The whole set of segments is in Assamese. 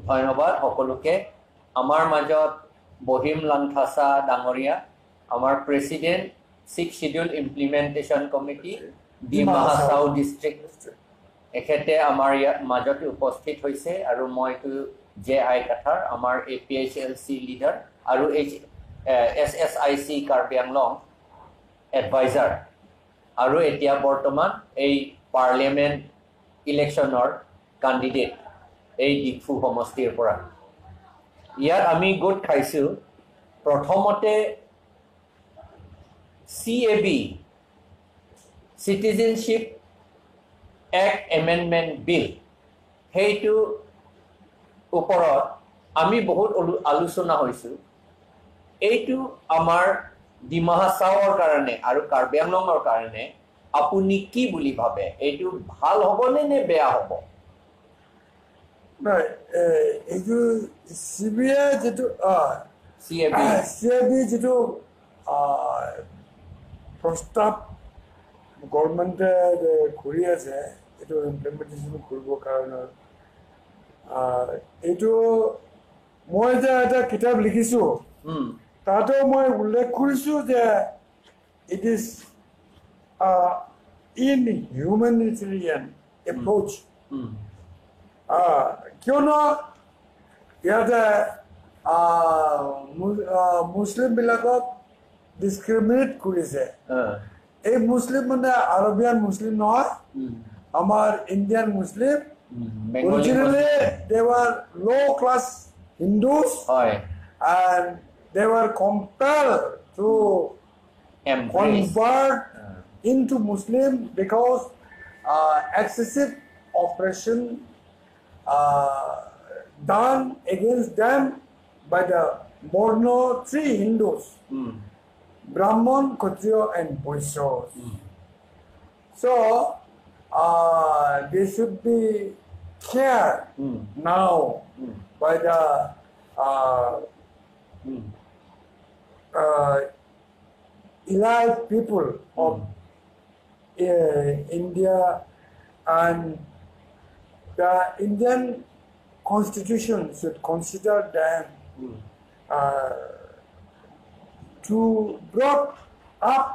ধন্যবাদ সকলোকে। আমাৰ মাজত বহিম লাংথাচা ডাঙৰীয়া, আমাৰ President, Sixth Schedule Implementation Committee, Dima Hasao District, এখেতে আমাৰ ইয়াত মাজত উপস্থিত হৈছে। আৰু মইতো জে আই কাথাৰ, আমাৰ এপিএইচএলচি লিডাৰ আৰু এইচএছআইচি কাৰ্বি আংলং এডভাইজাৰ আৰু এতিয়া বৰ্তমান এই পাৰ্লিয়ামেণ্ট ইলেকশ্যনৰ কেণ্ডিডেট এই ডিফু সমষ্টিৰ পৰা। ইয়াত আমি গোট খাইছোঁ প্ৰথমতে CAB, Citizenship Act Amendment Bill, সেইটো ওপৰত আমি বহুত আলোচনা হৈছোঁ। এইটো আমাৰ ডিমা হাছাওৰ কাৰণে আৰু কাৰ্বি আংলঙৰ কাৰণে আপুনি কি বুলি ভাবে, এইটো ভাল হ'বনে নে বেয়া হ'ব? নাই, এইটো চিবিআই যিটো চিএবি, চিএবি যিটো প্ৰস্তাৱ গভৰ্ণমেণ্টে কৰি আছে, এইটো ইমপ্লিমেণ্টেশ্যন কৰিবৰ কাৰণে, এইটো মই যে এটা কিতাপ লিখিছোঁ, তাতেও মই উল্লেখ কৰিছোঁ যে it is inhumanitarian approach. কিয়নো ইয়াতে মুছলিমবিলাকক ডিছক্ৰিমিনেট কৰিছে। এই মুছলিম মানে আৰবিয়ান মুছলিম নহয়, আমাৰ Indian Muslim. Originally they were low class Hindus and they were compelled to convert into Muslim because excessive oppression done against them by the Borno three Hindus, Brahman, Kshatriya and Vaishyas. So they should be cared now by the elite people of India, and the Indian constitution should consider them to brought up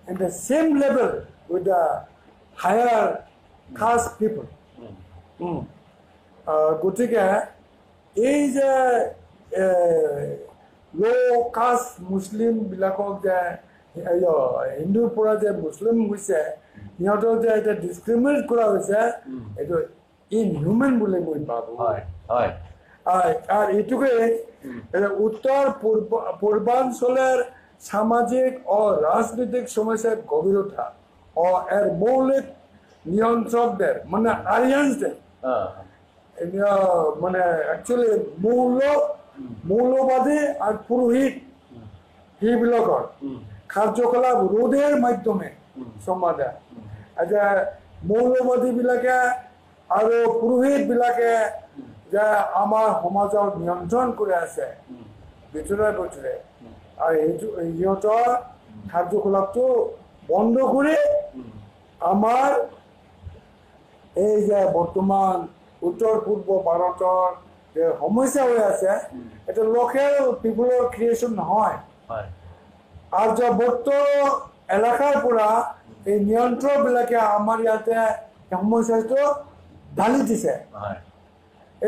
in the same level with the higher caste people. গতিকে এই যে ল' কাষ্ট মুছলিমবিলাকক যে হিন্দুৰ পৰা যে মুছলিম হৈছে, সিহঁতক যে এতিয়া ডিছক্ৰিমিনেট কৰা হৈছে, এইটো ইনহিউমেন বুলি মই ভাবোঁ। আর এইটুকুই উত্তর পূর্বাঞ্চলের সামাজিক ও রাজনৈতিক সমস্যার গভীরতা ও এর মৌলিক নিয়ন্ত্রকদের মানে আরিয়ান্সদের, মানে একচুয়ালি মৌলবাদী আর পুরোহিত সেইবিলাকৰ কাৰ্যকলাপ ৰোধেৰ মাধ্যমে সমাধান। আচ্ছা, মৌলবাদীবিলাকে আৰু পুৰোহিতবিলাকে যে আমাৰ সমাজক নিয়ন্ত্ৰণ কৰি আছে ভিতৰে ভিতৰে, আৰু সেইটো সিহঁতৰ কাৰ্যকলাপটো বন্ধ কৰি আমাৰ এই যে বৰ্তমান উত্তৰ পূৰ্ব ভাৰতৰ যে সমস্যা হৈ আছে, এইটো লোকেল পিপুলৰ ক্ৰিয়েশ্যন নহয়। আৰ্যবৰ্ত এলেকাৰ পৰা এই নিয়ন্ত্ৰণবিলাকে আমাৰ ইয়াতে সমস্যাটো ঢালি দিছে।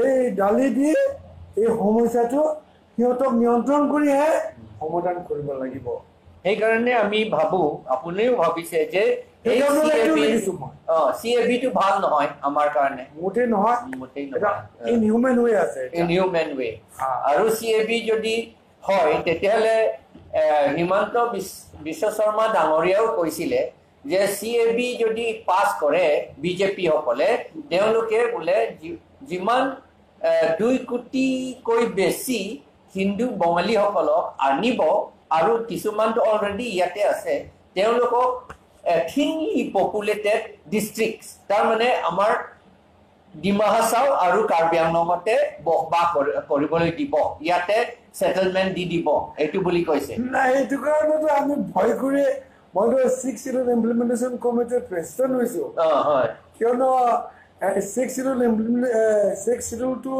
এই ঢালি দি এই সমস্যাটো সিহঁতক নিয়ন্ত্ৰণ কৰিহে সমাধান কৰিব লাগিব। সেইকাৰণে আমি ভাবো, আপুনিও ভাবিছে যে চিএবিটো ভাল নহয় আমাৰ কাৰণে, মোটেই নহয়, মোটেই নহয়, ইনহিউমেন ৱে আছে, ইনহিউমেন ৱে। আৰু চিএবি যদি হয় তেতিয়াহ'লে হিমন্ত বিশ্ব শৰ্মা ডাঙৰীয়াও কৈছিলে যে চিএবি যদি পাছ কৰে বিজেপিসকলে, তেওঁলোকে বোলে যিমান 2 কোটিকৈ বেছি হিন্দু বঙালীসকলক আনিব, আৰু কিছুমানটো অলৰেডি ইয়াতে আছে, তেওঁলোকক থিনলি পপুলেটেড ডিষ্ট্ৰিক্ট, তাৰমানে আমাৰ ডিমা হাছাও আৰু কাৰ্বি আংলঙতে বসবাস কৰিবলৈ দিব, ইয়াতে ছেটেলমেণ্ট দি দিব, এইটো বুলি কৈছে। নাই, সেইটো কাৰণেতো আমি ভয় কৰি মইতো ছিক্স চিডিউল ইমপ্লিমেণ্টেশ্যন কমিটিৰ প্ৰেচিডেণ্ট হৈছোঁ। কিয়নো ছিক্স চিডিউল, ছিক্স চিডিউলটো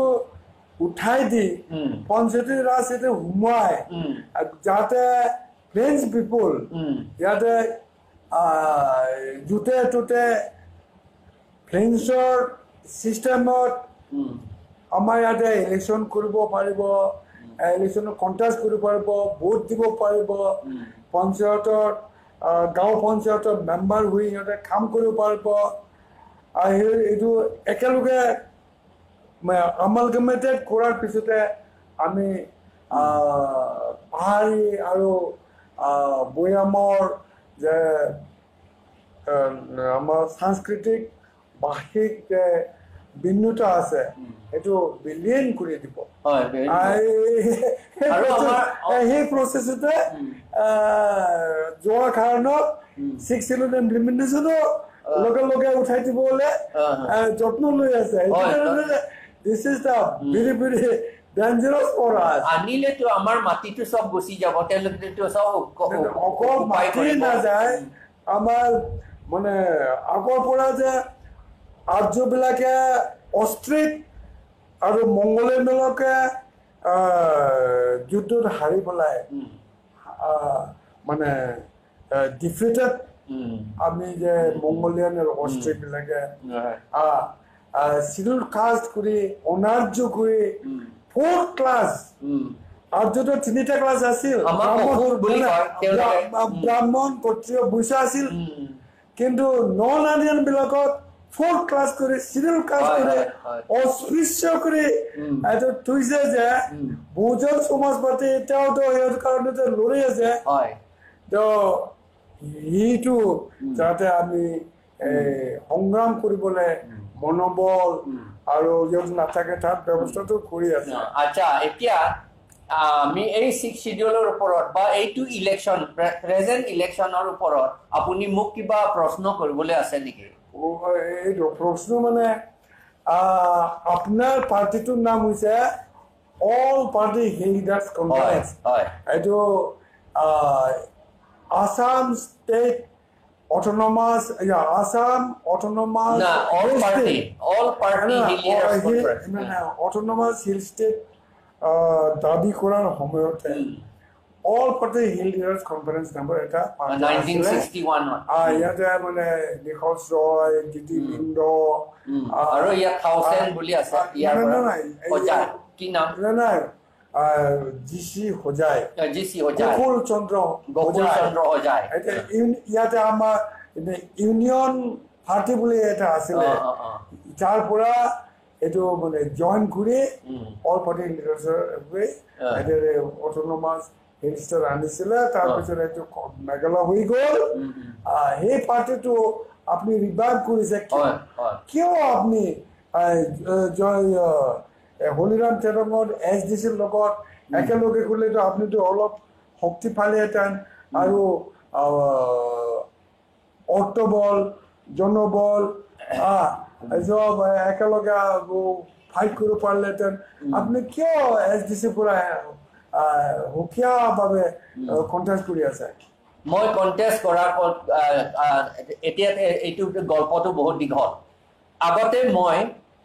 উঠাই দি পঞ্চায়তী ৰাজ এইটো সোমোৱাই যাতে ফ্ৰেঞ্চ পিপুল ইয়াতে য'তে ত'তে ফ্ৰেঞ্চৰ চিষ্টেমত আমাৰ ইয়াতে ইলেকশ্যন কৰিব পাৰিব, ইলেকশ্যনত কণ্টেষ্ট কৰিব পাৰিব, ভোট দিব পাৰিব, পঞ্চায়তত, গাঁও পঞ্চায়তৰ মেম্বাৰ হৈ সিহঁতে কাম কৰিব পাৰিব। আৰু সেই এইটো একেলগে আমালগমেটেড কৰাৰ পিছতে আমি পাহাৰী আৰু ভৈয়ামৰ যে আমাৰ সাংস্কৃতিক, ভাষিক যে ভিন্নতা আছে, সেইটো বিলীন কৰি দিব। সেই প্ৰচেছতে যোৱাৰ কাৰণত ছিক্স চিডিউল ইমপ্লিমেণ্টেশ্যনো লগে লগে উঠাই দিবলৈ যত্ন লৈ আছে। This is the very very dangerous for us. আনিলেতো আমাৰ মাটিটো চব গুচি যাব, তেওঁলোকেতো চব অকল মাটি নাযায়, আমাৰ মানে আগৰ পৰা যে আৰ্যবিলাকে অষ্ট্ৰিক আৰু মংগোলিয়ানবিলাকে যুদ্ধত হাৰি পেলাই মানে ডিফিটেড, আমি যে মংগোলিয়ান আৰু অষ্ট্ৰিকবিলাকে চিডিউল কাষ্ট কৰি, অনাৰ্য কৰি, ফ'ৰ্থ ক্লাছ, আৰ্যতো তিনিটা ক্লাছ আছিল, ব্ৰাহ্মণ, ক্ষত্ৰিয়, বৈশ্য আছিল, কিন্তু নন আৰিয়ান বিলাকত ফ'ৰ্থ ক্লাছ কৰি, চিডিউল কাষ্ট কৰি, অস্পৃশ্য কৰি এইটো থৈছে যে বহুজন সমাজ পাৰ্টি এতিয়াওতো ইয়াৰ কাৰণে লৰি আছে। তো সেইটো যাতে আমি সংগ্ৰাম কৰিবলৈ মনোবল আৰু য'ত নাথাকে তাত ব্যৱস্থাটো কৰি আছে। আচ্ছা, এতিয়া আমি এই ছিক্স চিডিউলৰ ওপৰত বা এইটো ইলেকশ্যন, প্ৰেজেণ্ট ইলেকশ্যনৰ ওপৰত আপুনি মোক কিবা প্ৰশ্ন কৰিবলৈ আছে নেকি? এইটো প্ৰশ্ন মানে আপোনাৰ পাৰ্টিটোৰ নাম হৈছে all party hill leaders conference. এইটো Assam state autonomous, Assam autonomous, all party autonomous hill state দাবি কৰাৰ সময়তে all party hill leaders conference নামৰ এটা ইয়াতে মানে নিখোজ ৰয়, ডি লিংড আৰু ইয়াত থাউজেণ্ড বুলি আছে, কি নাম, নাই, G C Hojai, G C Hojai, Gokul Chandra, Gokul Chandra Hojai. ইয়াতে আমাৰ ইউনিয়ন পাৰ্টি বুলি এটা আছিলে, তাৰ পৰা এইটো মানে জইন কৰি অল পাৰ্টি লিডাৰ্ছৰ অট'নমাছ হিল ষ্টেট আনিছিলে। তাৰপিছত এইটো মেঘালয় হৈ গ'ল। সেই পাৰ্টিটো আপুনি ৰিভাইভ কৰিছে কিয়? আপুনি হলিৰাম তেৰঙত এছ ডি চিৰ লগত একেলগে কৰিলেতো আপুনিতো অলপ শক্তি পালেহেঁতেন আৰু অৰ্থবল, জনবল চব একেলগে ফাইট কৰিব পাৰিলেহেঁতেন। আপুনি কিয় এছ ডি চিৰ পৰা সুকীয়াভাৱে কণ্টেষ্ট কৰি আছে? মই কণ্টেষ্ট কৰাৰ এতিয়া এইটো গল্পটো বহুত দীঘল। আগতে মই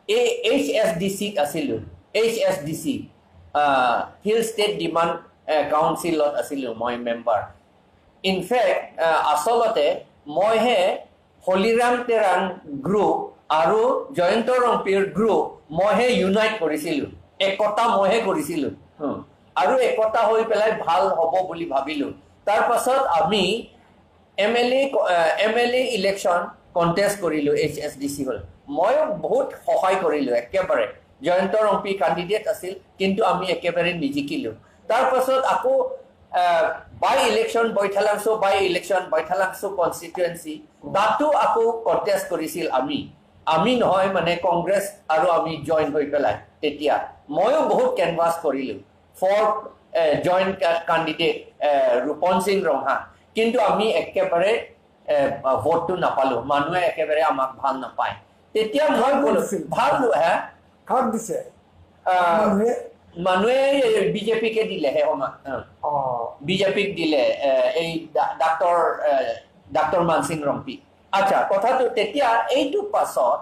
এই এইচ এছ ডি চিত আছিলোঁ, H S D C hill state demand কাউন্সিলত আছিলোঁ মই মেম্বাৰ। ইনফেক্ট আচলতে মইহে হলিৰাম তেৰাং গ্ৰুপ আৰু জয়ন্ত ৰংপিৰ গ্ৰুপ মইহে ইউনাইট কৰিছিলোঁ, একতা মইহে কৰিছিলোঁ আৰু একতা হৈ পেলাই ভাল হ'ব বুলি ভাবিলোঁ। তাৰপাছত আমি M L A election contest কৰিলোঁ, এইচ এছ ডি চি হ'ল। ময়ো বহুত সহায় কৰিলোঁ একেবাৰে, জয়ন্ত ৰংপি কেণ্ডিডেট আছিল কিন্তু আমি একেবাৰে নিজিকিলোঁ। তাৰপাছত আকৌ by election Baithalangso, by election Baithalangso constituency, তাতো আকৌ কণ্টেষ্ট কৰিছিল আমি, আমি নহয় মানে কংগ্ৰেছ আৰু আমি জইন হৈ পেলাই। তেতিয়া ময়ো বহুত কেনভাছ কৰিলোঁ for joint candidate Rupan Singh Ronghang, কিন্তু আমি একেবাৰে ভোটটো নাপালোঁ, মানুহে একেবাৰে আমাক ভাল নাপায়। তেতিয়া মই ক'লো ভাল হে কাক দিছে মানুহে, বিজেপিকে দিলে সেই সময়ত, বিজেপিক দিলে এই ডাক্তৰ মানসিং ৰংপি। আচ্ছা, কথাটো তেতিয়া এইটো পাছত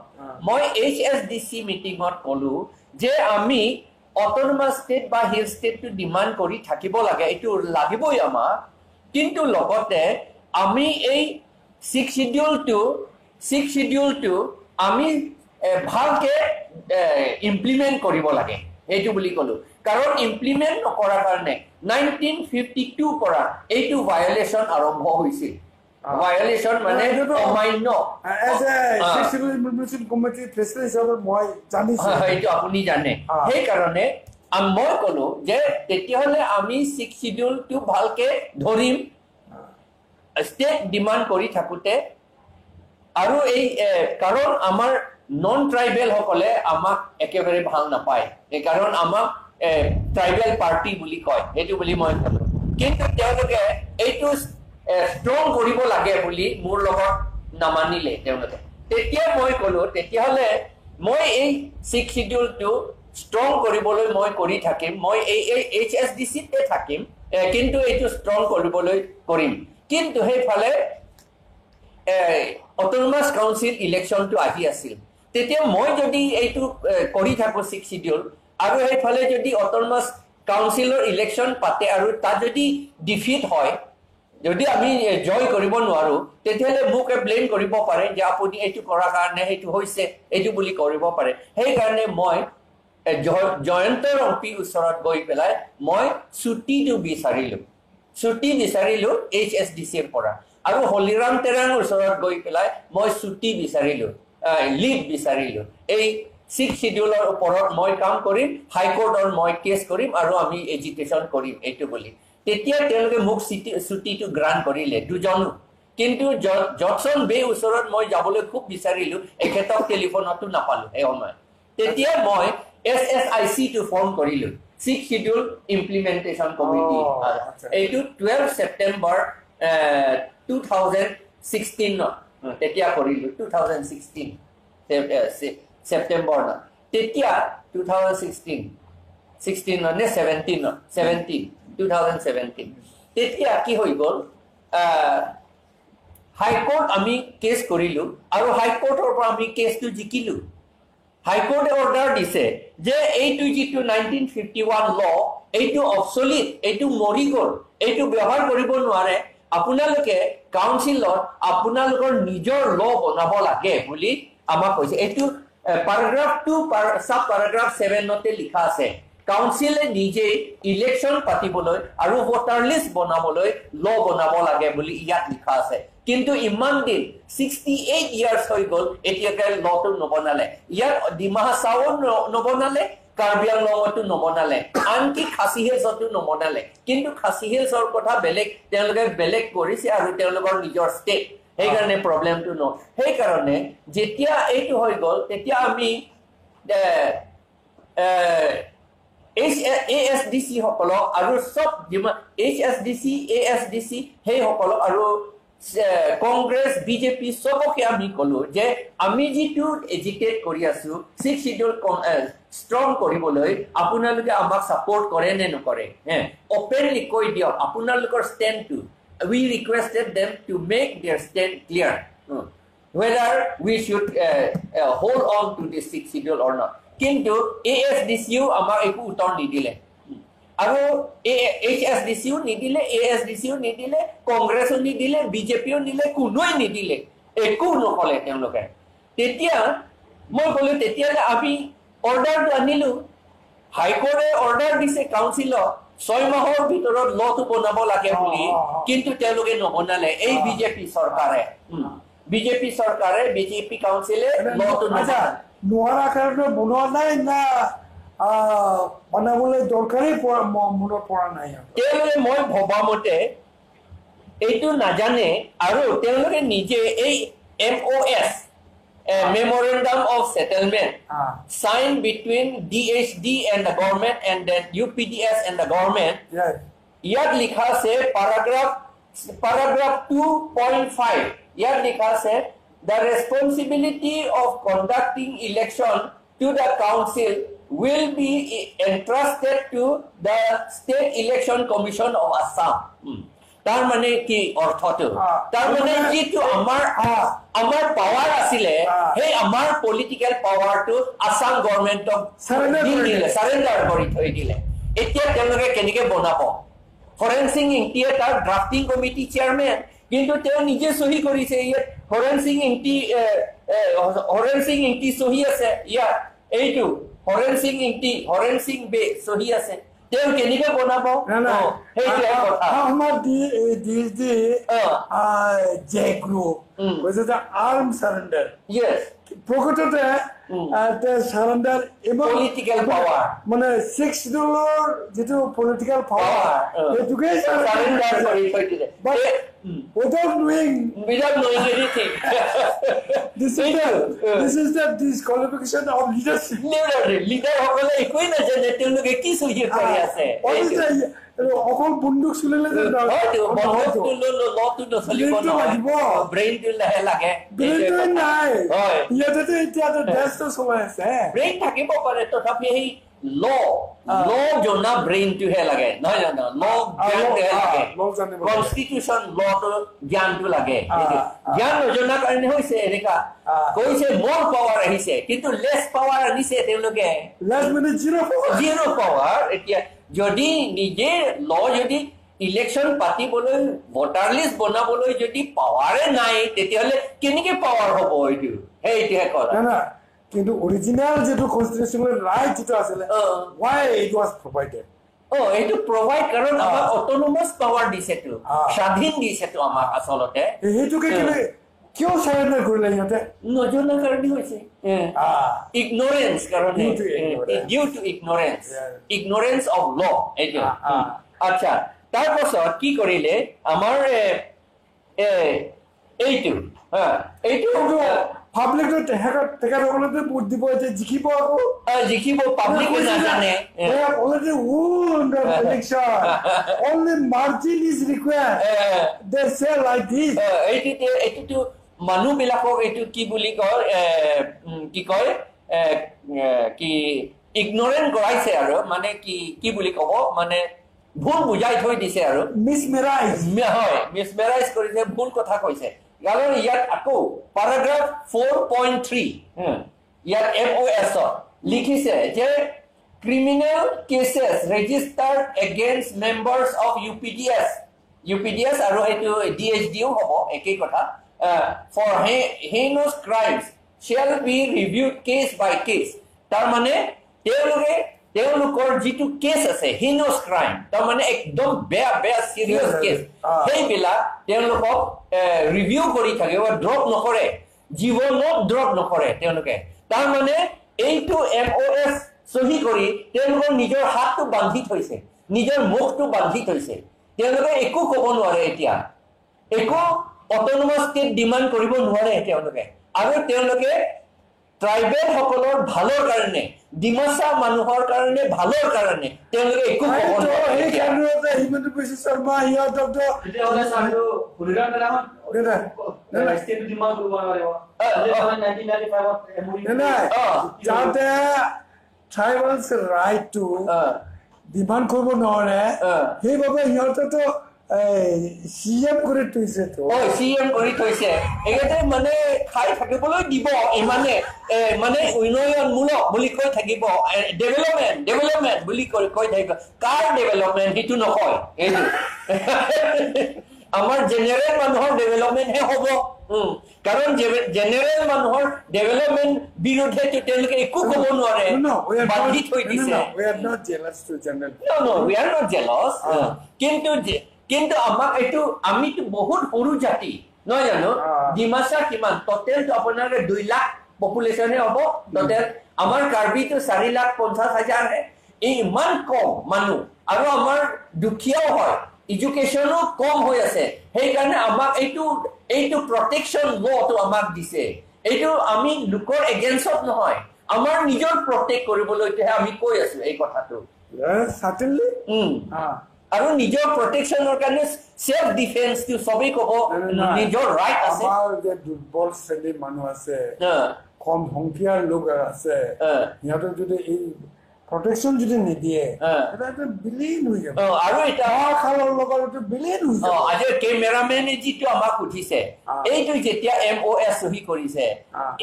মই HSDC মিটিঙত ক'লো যে আমি অট'নমাছ ষ্টেট বা হিল ষ্টেটটো ডিমাণ্ড কৰি থাকিব লাগে, এইটো লাগিবই আমাক, কিন্তু লগতে আমি এই ছিক্স শিডিউলটো আমি ভালকে ইমপ্লিমেণ্ট কৰিব লাগে, সেইটো বুলি ক'লো। কাৰণ ইমপ্লিমেণ্ট নকৰাৰ কাৰণে 1952 পৰা এইটো ভায়লেশ্যন আৰম্ভ হৈছিল। ভায়লেশ্যন মানে অমান্য। সেইটো আপুনি জানে। সেইকাৰণে মই ক'লো যে তেতিয়াহ'লে আমি ছিক্স শিডিউলটো ভালকে ধৰিম ষ্টেট ডিমাণ্ড কৰি থাকোঁতে। আৰু এই কাৰণ আমাৰ নন ট্ৰাইবেলসকলে আমাক একেবাৰে ভাল নাপায়, কাৰণ আমাক ট্ৰাইবেল পাৰ্টি বুলি কয়, সেইটো বুলি মই ক'লো। কিন্তু তেওঁলোকে এইটো ষ্ট্ৰং কৰিব লাগে বুলি মোৰ লগত নামানিলে তেওঁলোকে। তেতিয়া মই ক'লো তেতিয়াহ'লে মই এই ছিক্স শিডিউলটো ষ্ট্ৰং কৰিবলৈ মই কৰি থাকিম, মই এই HSDCতে থাকিম, কিন্তু এইটো ষ্ট্ৰং কৰিবলৈ কৰিম। কিন্তু সেইফালে অট'নমাছ কাউন্সিল ইলেকশ্যনটো আহি আছিল। তেতিয়া মই যদি এইটো কৰি থাকোঁ ছিক্স শিডিউল, আৰু সেইফালে যদি অট'নমাছ কাউন্সিলৰ ইলেকশ্যন পাতে আৰু তাত যদি ডিফিট হয়, যদি আমি জয় কৰিব নোৱাৰোঁ, তেতিয়াহ'লে মোক ব্লেম কৰিব পাৰে যে আপুনি এইটো কৰাৰ কাৰণে সেইটো হৈছে, এইটো বুলি কৰিব পাৰে। সেইকাৰণে মই জয়ন্ত ৰংপিৰ ওচৰত গৈ পেলাই মই ছুটীটো বিচাৰিলোঁ, ছুটী বিচাৰিলোঁ HSDCৰ পৰা, আৰু হলিৰাম টেৰাঙৰ ওচৰত গৈ পেলাই মই ছুটী বিচাৰিলোঁ, লিভ বিচাৰিলোঁ। এই ছিক্স শিডিউলৰ ওপৰত মই কাম কৰিম, হাইকোৰ্টৰ মই কেছ কৰিম আৰু আমি এজিটেশ্যন কৰিম, এইটো বুলি। তেতিয়া তেওঁলোকে মোক ছুটীটো গ্ৰাণ্ট কৰিলে দুজনো। কিন্তু জনছন বে ওচৰত মই যাবলৈ খুব বিচাৰিলোঁ, এখেতক টেলিফোনতো নাপালোঁ সেই সময়ত। তেতিয়া মই SSICটো ফৰ্ম কৰিলোঁ, ছিক্স শিডিউল ইমপ্লিমেণ্টেশ্যন কমিটি। এইটো 12 ছেপ্টেম্বৰ 2016 তেতিয়া কৰিলোঁ, 2016 ছেপ্টেম্বৰ। তেতিয়া 2016 নে 17 2017 তেতিয়া কি হৈ গ'ল, হাইকোৰ্ট আমি কেছ কৰিলোঁ আৰু হাইকোৰ্টৰ পৰা আমি কেছটো জিকিলোঁ। হাইকোৰ্টে অৰ্ডাৰ দিছে যে এইটো যিটো 1951 ল, এইটো অবচলিট, এইটো মৰি গ'ল, এইটো ব্যৱহাৰ কৰিব নোৱাৰে, আপোনালোকে কাউন্সিলত আপোনালোকৰ নিজৰ ল বনাব লাগে বুলি আমাক কৈছে। এইটো পেৰাগ্ৰাফ 2 সাব পেৰাগ্ৰাফ 7তে লিখা আছে, কাউন্সিলে নিজেই ইলেকশ্যন পাতিবলৈ আৰু ভোটাৰ লিষ্ট বনাবলৈ ল বনাব লাগে বুলি ইয়াত লিখা আছে। কিন্তু ইমান দিন 68 ইয়াৰ্ছ হৈ গ'ল, এতিয়াকে লটো নবনালে। ইয়াত ডিমা হাছাও নবনালে, কাৰ্বি আংলঙতো নবনালে, আনকি খাচী হিলছতো নবনালে। কিন্তু খাচী হিলছৰ কথা বেলেগ, তেওঁলোকে বেলেগ কৰিছে আৰু তেওঁলোকৰ নিজৰ ষ্টেট, সেইকাৰণে প্ৰব্লেমটো ন। সেইকাৰণে যেতিয়া এইটো হৈ গ'ল, তেতিয়া আমি ASDC সকলক আৰু চব যিমান HSDC, ASDC সেইসকলক আৰু কংগ্ৰেছ, বিজেপি চবকে আমি ক'লো যে আমি যিটো এজিটেট কৰি আছো ছিক্স শিডিউল ষ্ট্ৰং কৰিবলৈ, আপোনালোকে আমাক ছাপৰ্ট কৰে নে নকৰে, অপেনলি কৈ দিয়ক আপোনালোকৰ ষ্টেণ্ডটো। We requested them to make their stand clear, whether we should hold on to this sixth schedule or not. কিন্তু ASDCও আমাক একো উত্তৰ নিদিলে, আৰু HSDCও নিদিলে, ASDCও নিদিলে, কংগ্ৰেছো নিদিলে, বিজেপিও নিদিলে, কোনোৱে নিদিলে, একো নকলে তেওঁলোকে। তেতিয়া মই ক'লো তেতিয়াহ'লে আমি অৰ্ডাৰটো আনিলো, হাইকোৰ্টে অৰ্ডাৰ দিছে কাউন্সিলক 6 মাহৰ ভিতৰত লটো বনাব লাগে বুলি, কিন্তু তেওঁলোকে নবনালে। এই বিজেপি চৰকাৰে, বিজেপি চৰকাৰে, বিজেপি কাউন্সিলে লটো নবনালে। নোৱাৰা কাৰণে বনোৱা নাই না বনাবলৈ দৰকাৰেই মনত পৰা নাই তেওঁলোকে? মই ভবা মতে এইটো নাজানে, আৰু তেওঁলোকে নিজে এই MOS, Memorandum of Settlement, signed between DHD and the government and then UPDS and the government. ইয়াত লিখা আছে paragraph 2.5, ইয়াত লিখা আছে the responsibility of conducting election to the council will be entrusted to the State Election Commission of Assam. তাৰ মানে কি অৰ্থটো? তাৰ মানে যিটো আমাৰ আমাৰ পাৱাৰ আছিলে, সেই আমাৰ পলিটিকেল পাৱাৰটো আছাম গভৰ্ণমেণ্টক দি দিলে, চাৰেণ্ডাৰ কৰি থৈ দিলে। এতিয়া তেওঁলোকে কেনেকে বনাব? হৰেণ সিং ইংটিয়ে তাৰ ড্ৰাফটিং কমিটি চেয়াৰমেন, কিন্তু তেওঁ নিজে চহী কৰিছে ইয়াত। হৰেণ সিং ইংটি চহী আছে ইয়াত। এইটো হৰেণ সিং ইংটি, হৰেণ সিং বে চহী আছে। তেওঁ কেনেকে বনাব? সেইটোৱে কথা। আমাৰ দি জে গ্ৰুপ কৈছে যে আৰ্ম চাৰেণ্ডাৰ। প্ৰকৃততে চাৰেণ্ডাৰ পলিটিকেল পাৱাৰ, মানে ছিক্স চিডিউলৰ যিটো পলিটিকেল পাৱাৰ, সেইটোকে চাৰেণ্ডাৰ কৰি থৈ দিলে without knowing, without knowing anything. This is the disqualification of leadership. Leader সকলে একোৱেই নাজানে, তেওঁলোকে কি চহী কৰি আছে। অকল বন্দুক চলিলে যে লটো নচলিব, ব্ৰেইনটো লাগে। ব্ৰেইনটো নাই ইয়াতে, এতিয়া দেশটো চলাই আছে। ব্ৰেইন থাকিব পাৰে, তথাপি সেই ল জনা ব্ৰেইনটোহে লাগে, নহয় জানো? ল জ্ঞানটোহে লাগে, কনষ্টিটিউচন লটো জ্ঞানটো লাগে। জ্ঞান নজনাৰ কাৰণে হৈছে এনেকা। কৈছে মোৰ পাৱাৰ আহিছে, কিন্তু লেছ পাৱাৰ আনিছে তেওঁলোকে। লেছ মানে জিৰ'। Zero' power. এতিয়া যদি নিজে ল, যদি ইলেকশ্যন পাতিবলৈ, ভোটাৰ লিষ্ট বনাবলৈ যদি পাৱাৰে নাই, তেতিয়াহ'লে কেনেকে পাৱাৰ হ'ব এইটো? সেইটোহে কথা। কিন্তু অৰিজিনেল যিটো কনষ্টিটিউচনেল ৰাইট যিটো আছিলে, why it was provided? অ, এইটো প্ৰভাইড কাৰণ আমাক অট'নমাছ পাৱাৰ দিছেতো, স্বাধীন দিছেতো আমাক আচলতে। সেইটোকে কিয় চাৰেণ্ডাৰ কৰিলে সিহঁতে? নজনাৰ কাৰণে হৈছে, ইগনৰেঞ্চ কাৰণে, due to ignorance, ignorance of law এইটো। আচ্ছা, তাৰপাছত কি কৰিলে আমাৰ এইটো এইটো পাব্লিকটো তেখেতসকলে ভোট দিব, এতিয়া জিকিব আকৌ। জিকিব, পাব্লিকে নাজানে। They have already won the election. Only margin is required. They say like this. এইটোতো মানুহ বিলাকক এইটো কি বুলি কয়, কি কয়, কি ইগনৰেণ্ট কৰাইছে আৰু মানে কি কি বুলি ক'ব, মানে ভুল বুজাই থৈ দিছে আৰু। মিছমেৰাইজ। হয়, মিছমেৰাইজ কৰিছে, ভুল কথা কৈছে। কাৰণ ইয়াত আকৌ পেৰাগ্ৰাফ 4.3 ইয়াত এম অ' এছ লিখিছে যে criminal cases registered against members of UPDS, UPDS আৰু সেইটো ডি এইচ ডিও হ'ব একেই কথা, for heinous crimes shall be reviewed case by case। তাৰমানে তেওঁলোকে তেওঁলোকৰ যিটো কেছ আছে, হিনছ ক্ৰাইম, তাৰমানে একদম বেয়া বেয়া চিৰিয়াছ কেছ, সেইবিলাক তেওঁলোকক ৰিভিউ কৰি থাকিব, ড্ৰপ নকৰে, জীৱনত ড্ৰপ নকৰে তেওঁলোকে। তাৰমানে এইটো এম অ' এছ চহী কৰি তেওঁলোকৰ নিজৰ হাতটো বান্ধি থৈছে, নিজৰ মুখটো বান্ধি থৈছে। তেওঁলোকে একো ক'ব নোৱাৰে এতিয়া, একো অট'নমাছ ষ্টেট ডিমাণ্ড কৰিব নোৱাৰে তেওঁলোকে। আৰু তেওঁলোকে ট্ৰাইবেল সকলৰ ভালৰ কাৰণে, ডিমাচা মানুহৰ কাৰণে ভালৰ কাৰণে তেওঁলোকে একো ক'ব নোৱাৰে। সেইকাৰণে হিমন্ত বিশ্ব শৰ্মা সিহঁতক তেতিয়াহ'লে ছাৰ, হুলিৰাম মেলাখন ষ্টেটটো ডিমাণ্ড কৰিব নোৱাৰিব 1995ত। যাতে ট্ৰাইবেলছ ৰাইটটো ডিমাণ্ড কৰিব নোৱাৰে, সেইবাবে সিহঁতেতো চি এম কৰি থৈছে। অ, চি এম কৰি থৈছে। এইকেইটা মানে খাই থাকিবলৈ দিব, ইমানে মানে উন্নয়নমূলক বুলি কৈ থাকিব, ডেভেলপমেণ্ট ডেভেলপমেণ্ট বুলি কৈ থাকিব। কাৰ ডেভেলপমেণ্ট সেইটো নকয়। সেইটো আমাৰ জেনেৰেল মানুহৰ ডেভেলপমেণ্টহে হ'ব, কাৰণ জেনেৰেল মানুহৰ ডেভেলপমেণ্ট বিৰুদ্ধে তেওঁলোকে একো ক'ব নোৱাৰে, বান্ধি থৈ দিছে। We are not jealous. কিন্তু আমাক এইটো, আমিতো বহুত সৰু জাতি, নহয় জানো? ডিমাচা কিমান টোটেলটো আপোনাৰ 2 লাখ পপুলেশ্যনহে হ'ব টোটেল। আমাৰ কাৰ্বিটো 4 লাখ 50 হাজাৰহে। এই ইমান কম মানুহ আৰু আমাৰ দুখীয়াও হয়, এডুকেশ্যনো কম হৈ আছে। সেইকাৰণে আমাক এইটো প্ৰটেকশ্যন লটো আমাক দিছে। এইটো আমি লোকৰ এগেইনষ্টত নহয়, আমাৰ নিজৰ প্ৰটেক্ট কৰিবলৈহে আমি কৈ আছো এই কথাটো। Certainly. আৰু নিজৰ প্ৰটেকশ্যনৰ কাৰণে, চেল্ফ ডিফেন্সটো চবেই ক'ব নিজৰ ৰাইট আছে। আমাৰ যে দুৰ্বল শ্ৰেণীৰ মানুহ আছে, কম সংখ্যাৰ লোক আছে, সিহঁতক যদি এই প্ৰটেকশ্যন যদি নিদিয়ে বিলীন হৈ যাব। আৰু এটা খালৰ লগত এইটো বিলীন হৈ যাব। আজি কেমেৰামেনে যিটো আমাক সুধিছে, এইটো যেতিয়া MOS চহী কৰিছে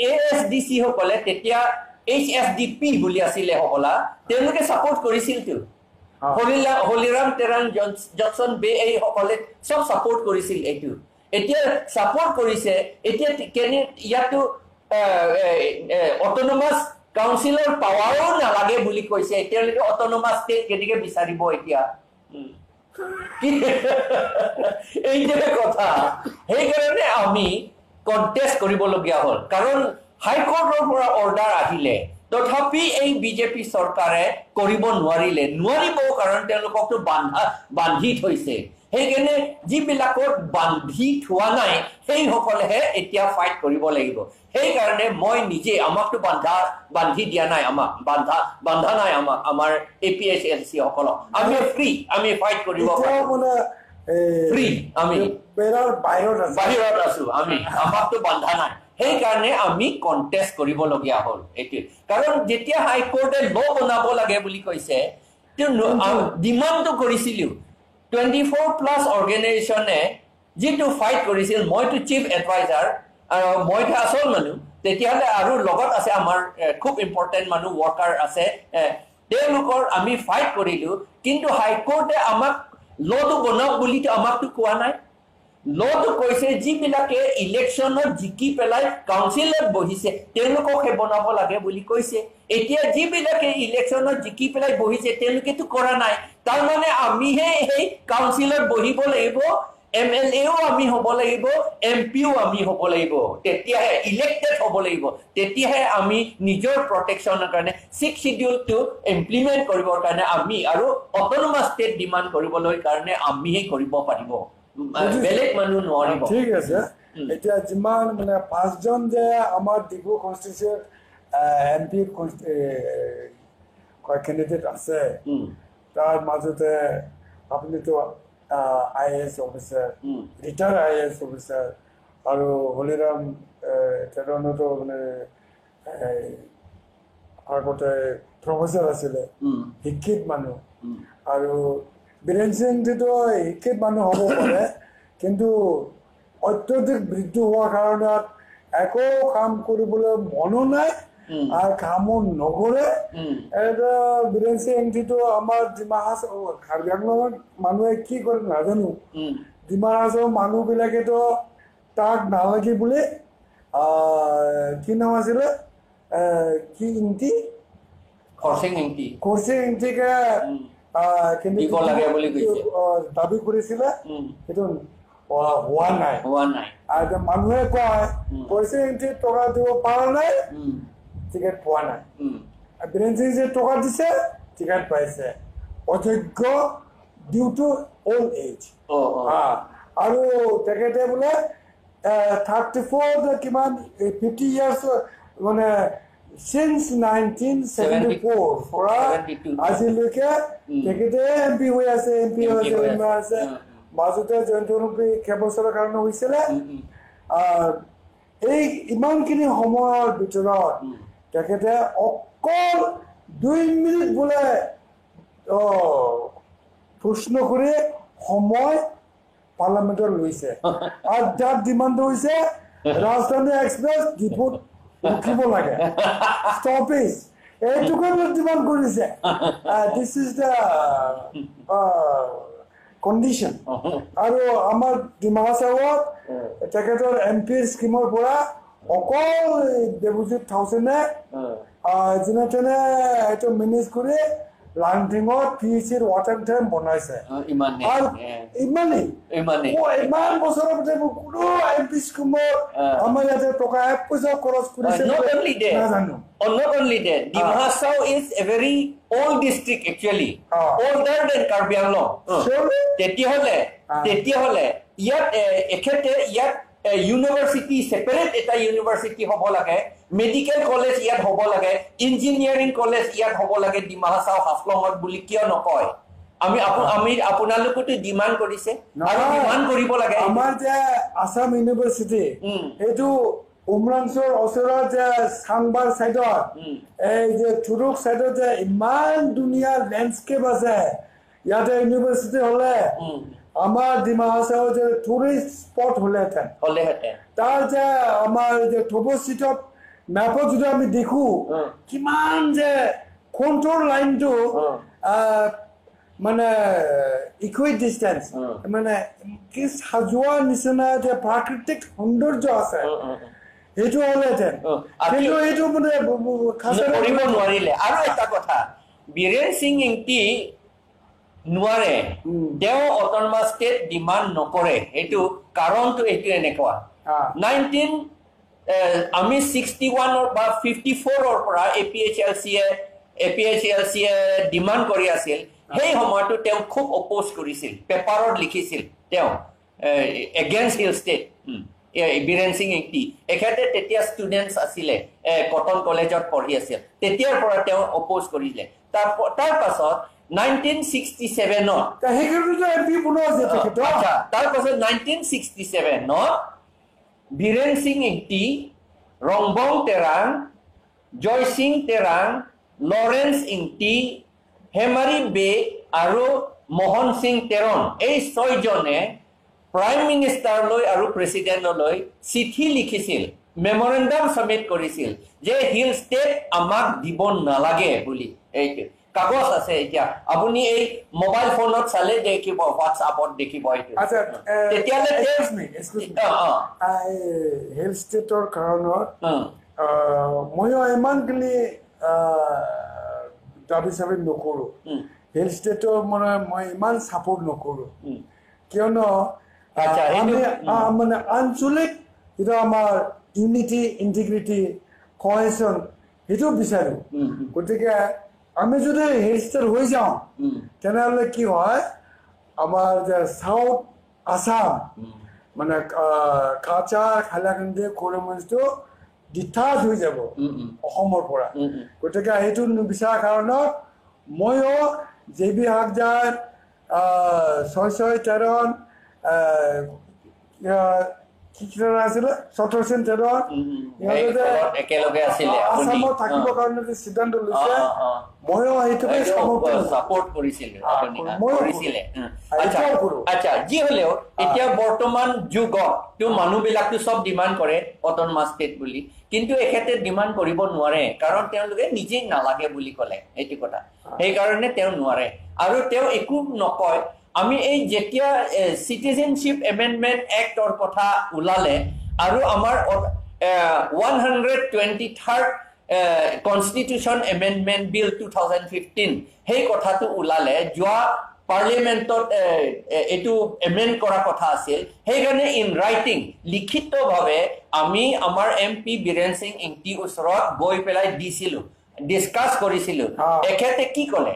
ASDC সকলে, তেতিয়া HSDP বুলি আছিলে হ'বলা, তেওঁলোকে ছাপোৰ্ট কৰিছিলতো। হলিৰাম টেৰাং জনছন বে এই সকলে চব ছাপোৰ্ট কৰিছিল এইটো। এতিয়া ছাপোৰ্ট কৰিছে, এতিয়া কেনে ইয়াতো অট'নমাছ কাউন্সিলৰ পাৱাৰো নালাগে বুলি কৈছে। তেওঁলোকে অট'নমাছ ষ্টেট কেনেকে বিচাৰিব এতিয়া? এইটোৱে কথা। সেইকাৰণে আমি কণ্টেষ্ট কৰিবলগীয়া হ'ল, কাৰণ হাইকোৰ্টৰ পৰা অৰ্ডাৰ আহিলে তথাপি এই বিজেপি চৰকাৰে কৰিব নোৱাৰিলে, নোৱাৰিব, কাৰণ তেওঁলোককতো বান্ধি থৈছে। সেইকাৰণে যিবিলাকক বান্ধি থোৱা নাই সেইসকলেহে এতিয়া ফাইট কৰিব লাগিব। সেইকাৰণে মই নিজে, আমাকতো বান্ধি দিয়া নাই, আমাক বান্ধা নাই আমাক, আমাৰ APHLC সকলক। আমি ফ্ৰী, আমি ফাইট কৰিব ফ্ৰী, আমি বাহিৰত আছো, আমি আমাকতো বান্ধা নাই। সেইকাৰণে আমি কণ্টেষ্ট কৰিবলগীয়া হ'ল এইটোৱে। কাৰণ যেতিয়া হাইকোৰ্টে ল বনাব লাগে বুলি কৈছে, তেওঁ ডিমাণ্ডটো কৰিছিলো। 24+ অৰ্গেনাইজেশ্যনে যিটো ফাইট কৰিছিল, মইতো চিফ এডভাইজাৰ আৰু মইতো আচল মানুহ, তেতিয়াহ'লে আৰু লগত আছে আমাৰ খুব ইম্পৰ্টেণ্ট মানুহ, ৱৰ্কাৰ আছে, তেওঁলোকৰ আমি ফাইট কৰিলো। কিন্তু হাইকোৰ্টে আমাক লটো বনাওক বুলিতো আমাকতো কোৱা নাই। লটো কৈছে যিবিলাকে ইলেকশ্যনত জিকি পেলাই কাউন্সিলত বহিছে তেওঁলোককহে বনাব লাগে বুলি কৈছে। এতিয়া যিবিলাকে ইলেকশ্যনত জিকি পেলাই বহিছে তেওঁলোকেতো কৰা নাই, তাৰমানে আমিহে সেই কাউন্সিলত বহিব লাগিব, MLAও আমি হ'ব লাগিব, MPও আমি হ'ব লাগিব, তেতিয়াহে ইলেক্টেড হ'ব লাগিব, তেতিয়াহে আমি নিজৰ প্ৰটেকশ্যনৰ কাৰণে 6 শিডিউলটো ইমপ্লিমেণ্ট কৰিবৰ কাৰণে আমি আৰু অট'নমাছ ষ্টেট ডিমাণ্ড কৰিবলৈ কাৰণে আমিহে কৰিব পাৰিব, বেলেগ মানুহ নোৱাৰিব। ঠিক আছে। এতিয়া যিমান মানে 5জন যে আমাৰ ডিফু কনষ্টিটিউৱেণ্ট MP candidate আছে, তাৰ মাজতে আপুনিতো IAS officer, retired IAS officer, আৰু হলিৰাম তেৰণতো মানে আগতে প্ৰফেচাৰ আছিলে, শিক্ষিত মানুহ। আৰু বীৰেন সিংটো শিক্ষিত মানুহ হ'ব পাৰে, কিন্তু অত্যধিক বৃদ্ধি হোৱাৰ কাৰণত একো কাম কৰিবলৈ মনো নাই আৰু কামো নকৰে। বীৰেন সিং এংটিটো আমাৰ ডিমা হাছাও কাৰ্বি আংলঙত মানুহে কি কৰে নাজানো, ডিমা হাছাও মানুহবিলাকেতো তাক নালাগে বুলি কি নাম আছিলে, কি ইংটি, খৰচিং ইংটিকে দাবী কৰিছিলে, সেইটো হোৱা নাই। আৰু মানুহে কয় খৰচিং ইংটি টকা দিব পৰা নাই, টিকেট পোৱা নাই। বীৰেন সিং যে টকা দিছে, টিকেট পাইছে, অযোগ্য ডিউ টু অল্ড এজ। আৰু তেখেতে বোলে 34 কিমান 50 ইয়াৰ্ছ মানে চিন্স 1974 পৰা আজিলৈকে তেখেতে MP হৈ আছে, MP হৈ আছে। মাজতে জয়ন্ত কেইবছৰৰ কাৰণে হৈছিলে। এই ইমানখিনি সময়ৰ ভিতৰত তেখেতে অকল 2 মিনিট বোলে প্ৰশ্ন কৰি সময় পাৰ্লামেণ্টত লৈছে। আৰু তাৰ ডিমাণ্ড হৈছে ৰাজধানী এক্সপ্ৰেছ ডিপুত ৰখিব লাগে, ষ্টপেজ, এইটোকে ডিমাণ্ড কৰিছে। This is the condition. আৰু আমাৰ ডিমা হাছাওত তেখেতৰ MP স্কিমৰ পৰা অকল দেৱজিৎ থাউচেনে যেনে তেনে এইটো মেনেজ কৰি লাংটিঙত PHৰ ৱাটাৰ টেংক বনাইছে। আৰু ইমানেই ইমান বছৰৰ কোনো MP স্কিমৰ আমাৰ ইয়াতে টকা এক পইচা খৰচ কৰিছে নাজানো। Not only that, Dima Hasao is a very old district actually, older than Karbi Anglong. তেতিয়াহ'লে ইয়াত এখেতে ইয়াত ইউনিভাৰ্চিটি ছেপাৰেট এটা ইউনিভাৰ্চিটি হ'ব লাগে, মেডিকেল কলেজ ইয়াত হ'ব লাগে, ইঞ্জিনিয়াৰিং কলেজ ইয়াত হ'ব লাগে ডিমা হাছাও হাফলঙত বুলি কিয় নকয়? আমি আপোনালোকতো ডিমাণ্ড কৰিছে আৰু ডিমাণ্ড কৰিব লাগে। আমাৰ যে আছাম ইউনিভাৰ্চিটি এইটো উমৰাংচুৰ ওচৰত যে চাংবাৰ চাইডত এই যে থুৰুক চাইডত যে ইমান ধুনীয়া লেণ্ডস্কেপ আছে, ইয়াতে ইউনিভাৰ্চিটি হলে আমাৰ ডিমা হাছাও যে টুৰিষ্ট স্পট হ'লেহেঁতেন। তাৰ যে আমাৰ যে থবচিটত মেপত যদি আমি দেখো কিমান যে কণ্ট্ৰল লাইনটো মানে ইকুই ডিষ্টেঞ্চ, মানে কি সাজোৱা নিচিনা যে প্ৰাকৃতিক সৌন্দৰ্য আছে, সেইটো হ'লহেঁতেন। কিন্তু এইটো মানে কৰিব নোৱাৰিলে। আৰু এটা কথা, বীৰেন সিং ইংতি নোৱাৰে, তেওঁ অট'নমাছ ষ্টেট ডিমাণ্ড নকৰে। সেইটো কাৰণটো এইটো এনেকুৱা, আমি 61ৰ বা 54ৰ পৰা এ পি এইচ এল চিয়ে ডিমাণ্ড কৰি আছিল। সেই সময়তো তেওঁ খুব অপ'জ কৰিছিল, পেপাৰত লিখিছিল তেওঁ against hill state. Biren Singh Ingti এখেতে তেতিয়া ষ্টুডেণ্টছ আছিলে, কটন কলেজত পঢ়ি আছিল, তেতিয়াৰ পৰা তেওঁ অপ'জ কৰিলে। তাৰ পাছত 1967ত, আচ্ছা, তাৰপাছত 1967ত বীৰেন সিং ইংতি, ৰংবং তেৰাং, জয়সিং তেৰাং, লৰেন্স ইংতি, হেমাৰী বে আৰু মোহন সিং তেৰণ, এই ছয়জনে প্ৰাইম মিনিষ্টাৰলৈ আৰু প্ৰেচিডেণ্টলৈ চিঠি লিখিছিল, মেমৰেণ্ডাম ছাবমিট কৰিছিল যে হিল ষ্টেট আমাক দিব নালাগে বুলি। এইটো কাগজ আছে, এতিয়া আপুনি এই মোবাইল ফোনত চালে দেখিব, হোৱাটছআপত দেখিব এইটো। তেতিয়াহ'লে হিল ষ্টেটৰ কাৰণত ময়ো ইমানখিনি দাবী চাবি নকৰোঁ। হিল ষ্টেটৰ মানে মই ইমান ছাপৰ্ট নকৰোঁ, কিয়নো আমি মানে আঞ্চলিক যিটো আমাৰ ইউনিটি, ইণ্টিগ্ৰিটি, কহেশ্যন সেইটো বিচাৰোঁ। গতিকে আমি যদি হিল ষ্টেট হৈ যাওঁ তেনেহ'লে কি হয়, আমাৰ যে চাউথ আছাম মানে কাছাৰ, হাইলাকান্দি, কৰিমগঞ্জটো ডিটাচ হৈ যাব অসমৰ পৰা। গতিকে সেইটো নিবিচৰাৰ কাৰণত ময়ো জে বি হাগজাৰ, ছয় তেৰণ, কি আছিলে, চতুৰসেন তেৰণ, একেলগে আছিলে, আছামত থাকিবৰ কাৰণে যে সিদ্ধান্ত লৈছে, ময়ো সেইটোকে ছাপৰ্ট কৰিছিলে। আচ্ছা, যি হলেও এতিয়া বৰ্তমান যুগত মানুহবিলাকতো চব ডিমাণ্ড কৰে অট'নমাছ ষ্টেট বুলি, কিন্তু এখেতে ডিমাণ্ড কৰিব নোৱাৰে, কাৰণ তেওঁলোকে নিজেই নালাগে বুলি ক'লে এইটো কথা, সেইকাৰণে তেওঁ নোৱাৰে আৰু তেওঁ একো নকয়। আমি এই যেতিয়া চিটিজেনশ্বিপ এমেণ্ডমেণ্ট এক্টৰ কথা ওলালে আৰু আমাৰ 123rd constitution amendment bill 2015 সেই কথাটো ওলালে, যোৱা পাৰ্লিয়ামেণ্টত এইটো এমেণ্ড কৰা কথা আছিল। সেইকাৰণে ইন ৰাইটিং লিখিতভাৱে আমি আমাৰ এম পি বীৰেন সিং ইংতি ওচৰত গৈ পেলাই দিছিলোঁ, ডিছকাছ কৰিছিলোঁ। এখেতে কি ক'লে,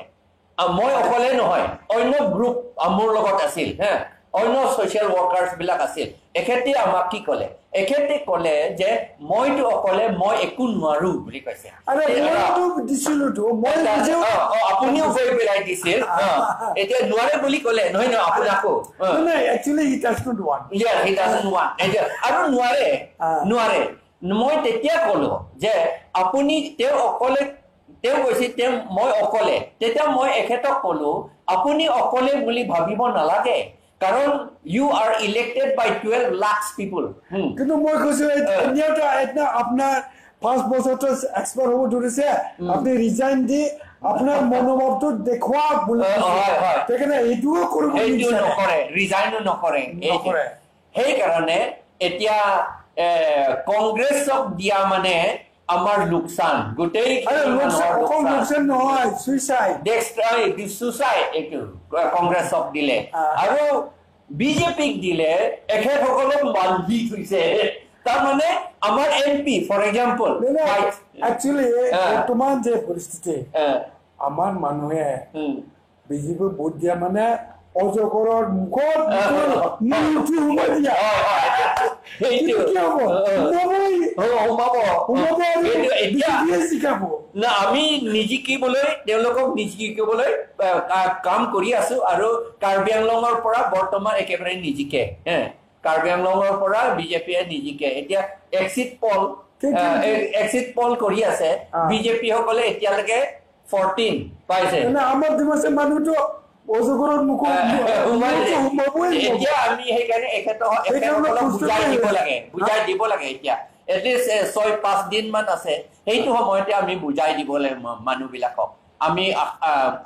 মই অকলে নহয়, অন্য গ্ৰুপ মোৰ লগত আছিল, হে, অন্য ছ'চিয়েল ৱৰ্কাৰ্ছ বিলাক আছিল। এখেতে আমাক কি ক'লে, এখেতে ক'লে যে মইতো অকলে মই একো নোৱাৰো বুলি কৈছে। আপুনিও গৈ পেলাই দিছিল, এতিয়া নোৱাৰে বুলি ক'লে নহয় নহয় আপোনাকো আৰু নোৱাৰে নোৱাৰে। মই তেতিয়া ক'লো যে আপুনি তেওঁ অকলে, তেওঁ কৈছে তেওঁ মই অকলে, তেতিয়া মই এখেতক ক'লো আপুনি অকলে বুলি ভাবিব নালাগে, কাৰণ you are elected by 12 lakhs people. কিন্তু মই কৈছো আপোনাৰ 5 বছৰটো এক্সপায়াৰ হ'ব ধৰিছে, আপুনি ৰিজাইন দি আপোনাৰ মনোভাৱটো দেখুৱাওক বুলি। সেইকাৰণে এইটোও কৰিব নকৰে, ৰিজাইনো নকৰে। সেইকাৰণে এতিয়া কংগ্ৰেছক দিয়া মানে আমাৰ লোকচান, গোটেই নহয়, চুইচাইড এইটো কংগ্ৰেছক দিলে। আৰু বিজেপিক দিলে এখেতসকলক বান্ধি থৈছে। তাৰমানে আমাৰ M P for example actually বৰ্তমান যে পৰিস্থিতি, আমাৰ মানুহে বিজেপি ভোট দিয়া মানে অজগৰৰ মুখত সোমাই দিয়া। না, আমি নিজিকিবলৈ, তেওঁলোকক নিজিকিবলৈ কাম কৰি আছো আৰু কাৰ্বি আংলঙৰ পৰা বৰ্তমান একেবাৰে নিজিকে। হে, কাৰ্বি আংলঙৰ পৰা বিজেপিয়ে নিজিকে। এতিয়া এক্সিট পল কৰি আছে, বিজেপি সকলে এতিয়ালৈকে 14 পাইছে। আমাৰ ডিমাচা মানুহটো এতিয়া আমি সেইকাৰণে এখেতসকলক বুজাই দিব লাগে, বুজাই দিব লাগে। এতিয়া এটলিষ্ট 6-5 দিন মান আছে, সেইটো সময়তে আমি বুজাই দিব লাগে মানুহবিলাকক। আমি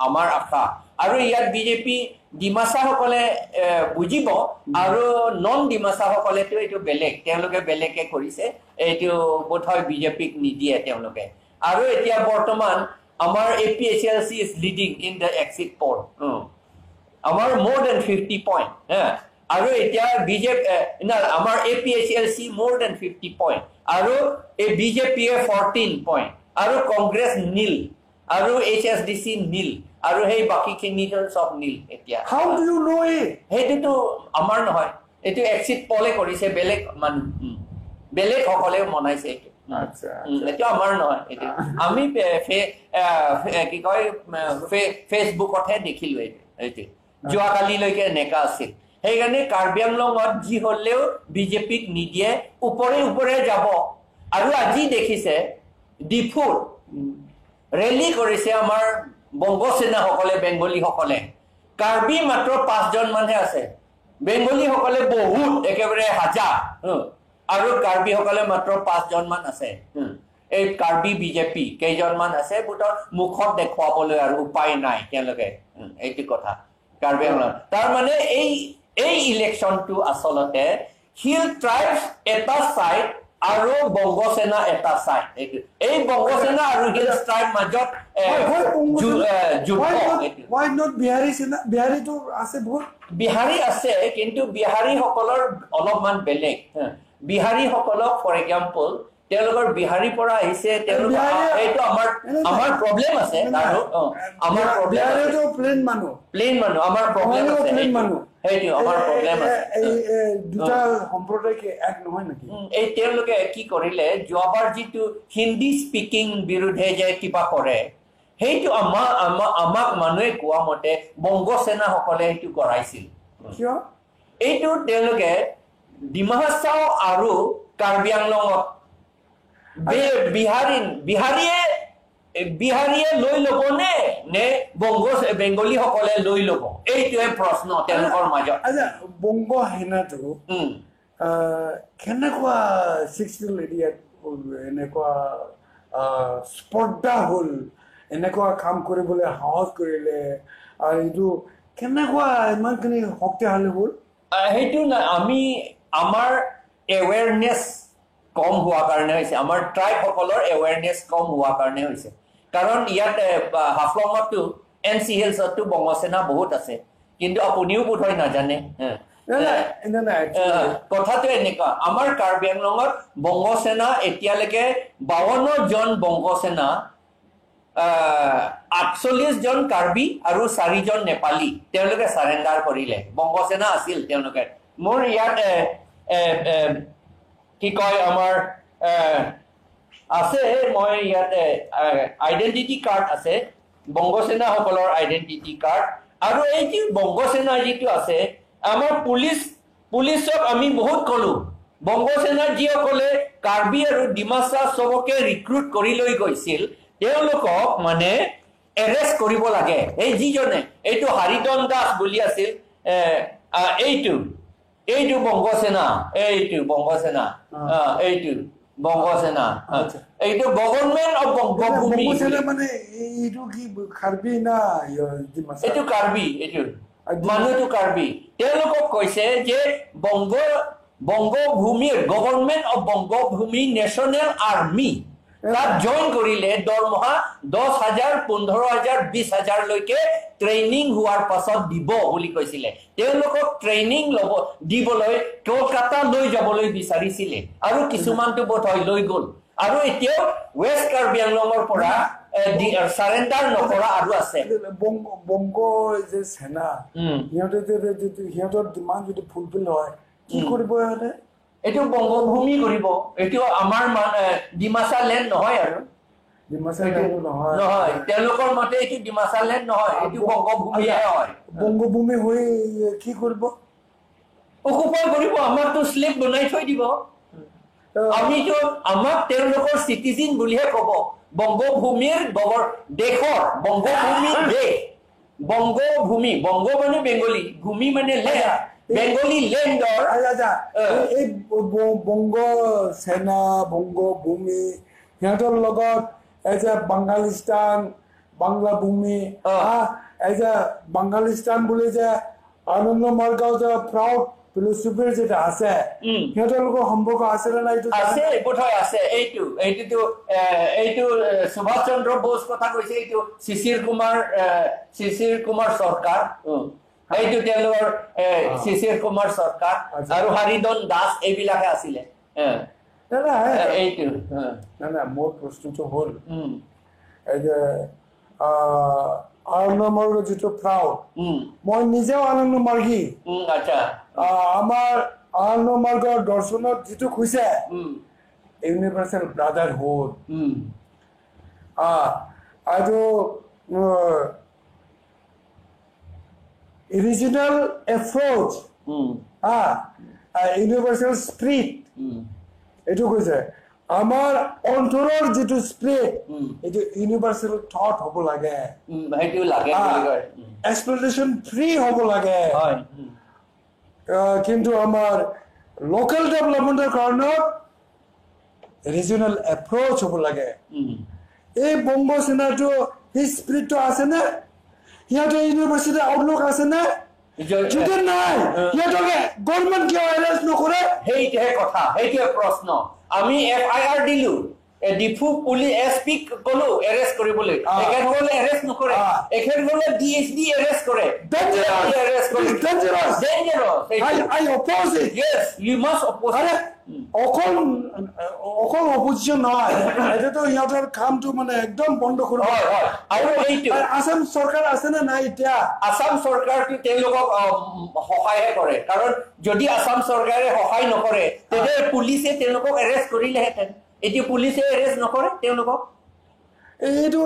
আমাৰ আশা আৰু ইয়াত বিজেপি ডিমাচাসকলে বুজিব, আৰু নন ডিমাচাসকলেতো এইটো বেলেগ, তেওঁলোকে বেলেগকে কৰিছে, এইটো বোধহয় বিজেপিক নিদিয়ে তেওঁলোকে। আৰু এতিয়া বৰ্তমান আমাৰ APHLC is leading in the exit poll, আমাৰ মোৰ then 50 point. আৰু এতিয়া বিজেপি আমাৰ APHLC মোৰ then 50 point, আৰু এই বিজেপিয়ে 14 পইণ্ট, আৰু কংগ্ৰেছ নীল, আৰু HSDC নীল, আৰু সেই বাকীখিনি চব নীল। এতিয়া How do you know it? সেইটোতো আমাৰ নহয়, এইটো এক্সিট পলে কৰিছে, বেলেগ মানুহ বেলেগ সকলে মনাইছে এইটো। এইটো আমাৰ নহয়, এইটো আমি কি কয় ফেচবুকতহে দেখিলো এইটো। এইটো যোৱাকালিলৈকে এনেকা আছিল। সেইকাৰণে কাৰ্বি আংলঙত যি হলেও বিজেপিক নিদিয়ে, ওপৰে ওপৰে যাব। আৰু আজি দেখিছে ডিফুত ৰেলী কৰিছে আমাৰ বংগসেনাসকলে, বেংগলীসকলে। কাৰ্বি মাত্ৰ 5 জন মানহে আছে, বেংগলীসকলে বহুত একেবাৰে হাজাৰ, আৰু কাৰ্বিসকলে মাত্ৰ 5 জন মান আছে। এই কাৰ্বি বিজেপি কেইজনমান আছে, গোটৰ মুখত দেখুৱাবলৈ আৰু উপায় নাই তেওঁলোকে, এইটো কথা কাৰ্বি আংলং। তাৰমানে এই ইলেকশ্যনটো আচলতে হিল ট্ৰাইবছ এটা চাইড আৰু বংগসেনা এটা চাইড। এই বংগসেনা আৰু হিল ট্ৰাইব মাজত বিহাৰী আছে, কিন্তু বিহাৰীসকলৰ অলপমান বেলেগ। বিহাৰীসকলক ফৰ এক্সাম্পল তেওঁলোকৰ বিহাৰীৰ পৰা আহিছে, তেওঁলোকৰ এইটো আমাৰ আমাৰ প্ৰব্লেম আছে, আৰু আমাৰ প্লেন মানুহ, প্লেন মানুহ আমাৰ প্ৰব্লেম আছে, সেইটো আমাৰ প্ৰব্লেম আছে। দুটা সম্প্ৰদায় এক নহয় নেকি? এই তেওঁলোকে কি কৰিলে যোৱাবাৰ যিটো হিন্দী স্পিকিং বিৰুদ্ধে যে কিবা কৰে, সেইটো আমাক মানুহে কোৱা মতে বংগসেনাসকলে সেইটো কৰাইছিল। কিয় এইটো তেওঁলোকে ডিমা হাছাও আৰু কাৰ্বি আংলঙত বিহাৰীয়ে লৈ ল'ব নে নে বংগ বেংগলীসকলে লৈ ল'ব, এইটোৱে প্ৰশ্ন তেওঁলোকৰ মাজত। আচ্ছা, বংগ সেনাটো কেনেকুৱা ছিক্সটিন এৰিয়াত এনেকুৱা স্পৰ্ধা হ'ল, এনেকুৱা কাম কৰিবলৈ সাহস কৰিলে, আৰু এইটো কেনেকুৱা ইমানখিনি শক্তিশালী হ'ল? সেইটো আমি আমাৰ এৱেৰনেছ কম হোৱাৰ কাৰণে হৈছে, আমাৰ ট্ৰাইবসকলৰ এৱেৰনেছ কম হোৱাৰ কাৰণে হৈছে। কাৰণ ইয়াত হাফলঙতো এন চি হিলছতো বংগসেনা বহুত আছে, কিন্তু আপুনিও বোধহয় নাজানে। কথাটো এনেকুৱা, আমাৰ কাৰ্বি আংলঙত বংগসেনা এতিয়ালৈকে 52 জন বংগসেনা, 48 জন কাৰ্বি আৰু 4 জন নেপালী তেওঁলোকে চাৰেণ্ডাৰ কৰিলে। বংগসেনা আছিল তেওঁলোকে। মোৰ ইয়াত কি কয় আমাৰ আছে, মই ইয়াত আইডেণ্টিটি কাৰ্ড আছে, বংগসেনাসকলৰ আইডেণ্টিটি কাৰ্ড। আৰু এই যি বংগসেনা যিটো আছে, আমাৰ পুলিচক আমি বহুত ক'লো, বংগসেনা যিসকলে কাৰ্বি আৰু ডিমাচা চবকে ৰিক্ৰুট কৰি লৈ গৈছিল, তেওঁলোকক মানে এৰেষ্ট কৰিব লাগে। এই যিজনে এইটো হাৰিদন দাস বুলি আছিল, এইটো এইটো বংগসেনা, এইটো বংগসেনা, এইটো বংগসেনা, এইটো গভৰ্ণমেণ্ট অফ বংগভূমি। মানে এইটো কি কাৰ্বি না এইটো কাৰ্বি? এইটো মানুহটো কাৰ্বি। তেওঁলোকক কৈছে যে বংগভূমিৰ government of Bangabhumi national army তাত জইন কৰিলে দৰমহা 10,000, 15,000, 20,000লৈকে ট্ৰেইনিং হোৱাৰ পাছত দিব বুলি কৈছিলে। তেওঁলোকক ট্ৰেইনিং ল'ব দিবলৈ কলকাতা লৈ যাবলৈ বিচাৰিছিলে, আৰু কিছুমানটো বোধহয় লৈ গ'ল। আৰু এতিয়াও ৱেষ্ট কাৰ্বি আংলঙৰ পৰা চাৰেণ্ডাৰ নকৰা আৰু আছে। বংগ যে সেনা, সিহঁতে সিহঁতৰ ডিমাণ্ড যদি ফুলফিল হয় কি কৰিব সিহঁতে? এইটো বংগভূমি কৰিব। এইটো আমাৰ ডিমাচা লেণ্ড নহয়, আৰু নহয় তেওঁলোকৰ মতে এইটো ডিমাচা লেণ্ড নহয়, এইটো বংগভূমিহে হয়। বংগভূমি হৈ কি কৰিব? অকুপাই কৰিব, আমাকতো শ্লেভ বনাই থৈ দিব। আমিতো আমাক তেওঁলোকৰ চিটিজেন বুলিহে ক'ব। বংগভূমিৰ দেশৰ বংগভূমি দেশ, বংগভূমি, বংগ মানে বেংগলী, ভূমি মানে লেণ্ড, বেংগলী লেণ্ডৰ। এই বংগ সেনা, বংগভূমি সিহঁতৰ লগত এই যে বাঙালিস্তান, বাংলা ভূমি, এই যে বাঙালিস্তান বুলি যে আনন্দ মাৰ্গাঁও যে প্ৰাউড ফিলচফিৰ যেটা আছে, সিহঁতৰ লগত সম্পৰ্ক আছে নে নাই? আছে, বোধহয় আছে। এইটো এইটোতো এইটো সুভাষ চন্দ্ৰ বোস কথা কৈছে, এইটো শিশিৰ কুমাৰ, শিশিৰ কুমাৰ চৰকাৰ, এইটো তেওঁলোকৰ শিশিৰ কুমাৰ চৰকাৰ আৰু হৰিধন দাস এইবিলাকে আছিলে। এইটো নাই নাই, মোৰ প্ৰশ্নটো হ'ল এই যে আনন্দ মাৰ্গ যিটো প্ৰাউড, মই নিজেও আনন্দ মাৰ্গী। আমাৰ আনন্দ মাৰ্গৰ দৰ্শনত যিটো কৈছে ইউনিভাৰ্চেল ব্ৰাদাৰহুড আৰু ৰিজনেল এপ্ৰ'চ, ইউনিভাৰ্চেল স্পিৰিট, এইটো কৈছে। আমাৰ অন্তৰৰ যিটো স্পিৰিট, এইটো ইউনিভাৰ্চেল থট হ'ব লাগে, এক্সপ্লটেশ্যন ফ্ৰী হ'ব লাগে। কিন্তু আমাৰ লোকেল ডেভেলপমেণ্টৰ কাৰণত ৰিজনেল এপ্ৰ'চ হ'ব লাগে। এই বংগ সেনাটো সেই স্পিৰিটটো আছেনে? সিহঁতৰ ইউনিভাৰ্চিটিৰ আউটলুক আছেনে? যদি নাই, সিহঁতকে গভৰ্ণমেণ্ট কিয় এৰেষ্ট নকৰে? সেইটোহে কথা, সেইটোহে প্ৰশ্ন। আমি এফআইআৰ দিলো, ডিফু পুলিচ এছ পিক কলো এৰেষ্ট কৰিবলৈ, এখেতসকলে এৰেষ্ট নকৰে। এখেতসকলে ডি এইচ ডি এৰেষ্ট কৰে। অকল অকল অপজিশ্যন নহয়, এতিয়াতো সিহঁতৰ কামটো মানে একদম বন্ধ কৰিব। আৰু এইটো আসাম চৰকাৰ আছে নে নাই এতিয়া? আসাম চৰকাৰটো তেওঁলোকক সহায়হে কৰে, কাৰণ যদি আসাম চৰকাৰে সহায় নকৰে তেতিয়া পুলিচে তেওঁলোকক এৰেষ্ট কৰিলেহেঁতেন। এতিয়া পুলিচে এৰেষ্ট নকৰে তেওঁলোকক। এইটো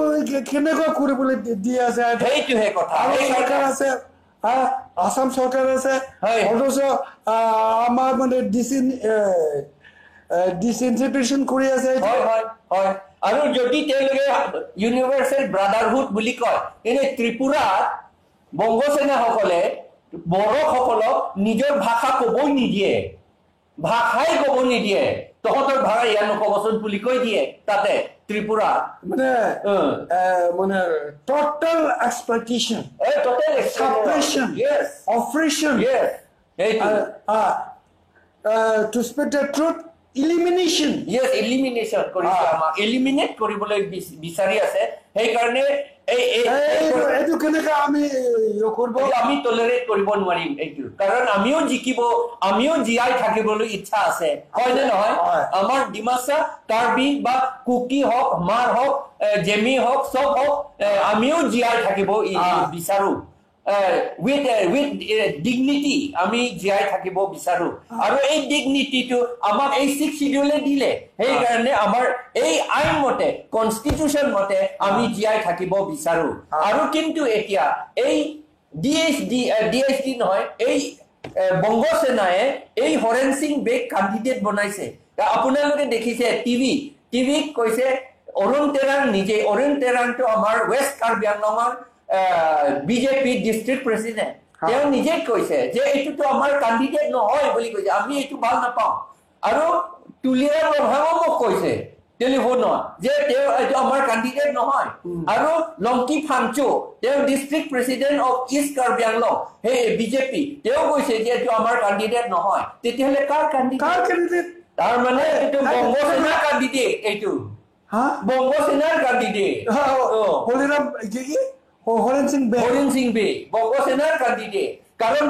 কেনেকুৱা কৰিবলৈ দি আছে? সেইটোহে কথা। চৰকাৰ আছে, আসাম চৰকাৰ আছে, অথচ আমাৰ মানে ডিসইনটিগ্ৰেশ্যন কৰি আছে। হয় হয় হয়। আৰু যদি তেওঁলোকে ইউনিভাৰ্চেল ব্ৰাদাৰহুড বুলি কয়, তেনে ত্ৰিপুৰাত বংগসেনাসকলে বড়োসকলক নিজৰ ভাষা ক'বই নিদিয়ে, ভাষাই ক'ব নিদিয়ে, তহঁতৰ ভাষা ইয়াত নক'বচোন বুলি কৈ দিয়ে তাতে ত্ৰিপুৰা। মানে মানে total exploitation, total suppression, operation, to speak the truth, elimination. Yes, elimination কৰিছে, আমাক এলিমিনেট কৰিবলৈ বিচাৰি আছে। সেইকাৰণে এইটো কেনেকৈ আমি কৰিব, আমি টলাৰেট কৰিব নোৱাৰিম এইটো, কাৰণ আমিও জিকিব, আমিও জীয়াই থাকিবলৈ ইচ্ছা আছে, হয় নে নহয়? আমাৰ ডিমাচা, কাৰ্বি বা কুকি হওক, মাৰ হওক, জেমি হওক, চব হওক, আমিও জীয়াই থাকিব বিচাৰো, উইথ ডিগনিটি আমি জীয়াই থাকিব বিচাৰো। আৰু এই ডিগনিটিটো আমাক এই 6 শিডিউলে দিলে, সেইকাৰণে আমাৰ এই আইন মতে, কনষ্টিটিউশ্যন মতে আমি জীয়াই থাকিব বিচাৰো। আৰু কিন্তু এতিয়া এই ডি এইচ ডি নহয়, এই বংগ সেনাই এই হৰেণ সিং বেগ কেণ্ডিডেট বনাইছে। আপোনালোকে দেখিছে টিভিত কৈছে অৰুণ তেৰাং নিজে, অৰুণ তেৰাংটো আমাৰ ৱেষ্ট কাৰ্বি আংলঙৰ বিজেপি ডিষ্ট্ৰিক্ট প্ৰেচিডেণ্ট, তেওঁ নিজে কৈছে যে এইটোতো আমাৰ কেণ্ডিডেট নহয় বুলি কৈছে, আমি এইটো ভাল নাপাওঁ। আৰু তুলিৰাম ৰংহাঙো মোক কৈছে টেলিফোনত যে তেওঁ এইটো আমাৰ কেণ্ডিডেট নহয়। আৰু লংকি ফাংচু, তেওঁ district president of East Karbi Anglong, সেই বিজেপি, তেওঁ কৈছে যে এইটো আমাৰ কেণ্ডিডেট নহয়। তেতিয়াহ'লে কাৰ কেণ্ডিডেট? তাৰ মানে এইটো বংগ সেনাৰ কেণ্ডিডেট, এইটো বংগ সেনাৰ কেণ্ডিডেট হৰেণ সিং বে, হৰেণ সিং বে বংগ সেনাৰ কেণ্ডিডেট। কাৰণ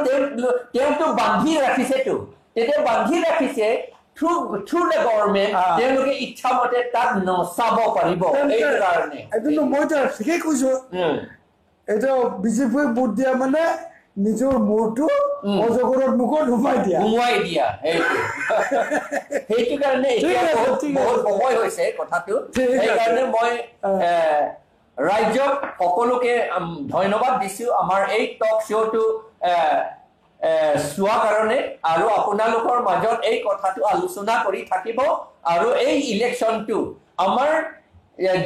তেওঁতো বান্ধি ৰাখিছেতো, তেতিয়া বান্ধি ৰাখিছে থ্ৰু the government, তেওঁলোকে ইচ্ছামতে তাক নচাব পাৰিব। এই কাৰণে এইটো মইতো ঠিকেই কৈছো, এইটো বিজেপি ভোট দিয়া মানে নিজৰ মূৰটো অজগৰৰ মুখত সোমাই দিয়া, সোমোৱাই দিয়া। সেইটো কাৰণে এতিয়া বহুত সময় হৈছে কথাটো। সেইকাৰণে মই ৰাজ্যক সকলোকে ধন্যবাদ দিছো। আমাৰ এই টক শ্ব'টো চোৱা কাৰণে আৰু আপোনালোকৰ মাজত এই কথাটো আলোচনা কৰি থাকিব। আৰু এই ইলেকশ্যনটো আমাৰ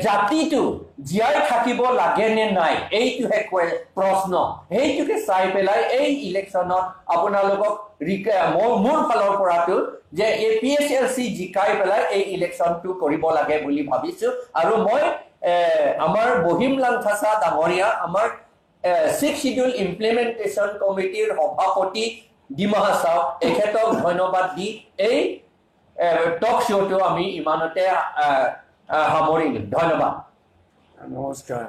জাতিটো জীয়াই থাকিব লাগে নে নাই, এইটোহে প্ৰশ্ন। সেইটোকে চাই পেলাই এই ইলেকশ্যনত আপোনালোকক মোৰ ফালৰ পৰাটো যে এ পি এইচ এল C জিকাই পেলাই এই ইলেকশ্যনটো কৰিব লাগে বুলি ভাবিছো। আৰু মই আমাৰ বহিম লাংথাচা ডাঙৰীয়া, আমাৰ ছিক্স শিডিউল ইমপ্লিমেণ্টেশ্যন কমিটিৰ সভাপতি ডিমা হাছাও, এখেতক ধন্যবাদ দি এই টক শ্ব'টো আমি ইমানতে সামৰিলো। ধন্যবাদ, নমস্কাৰ।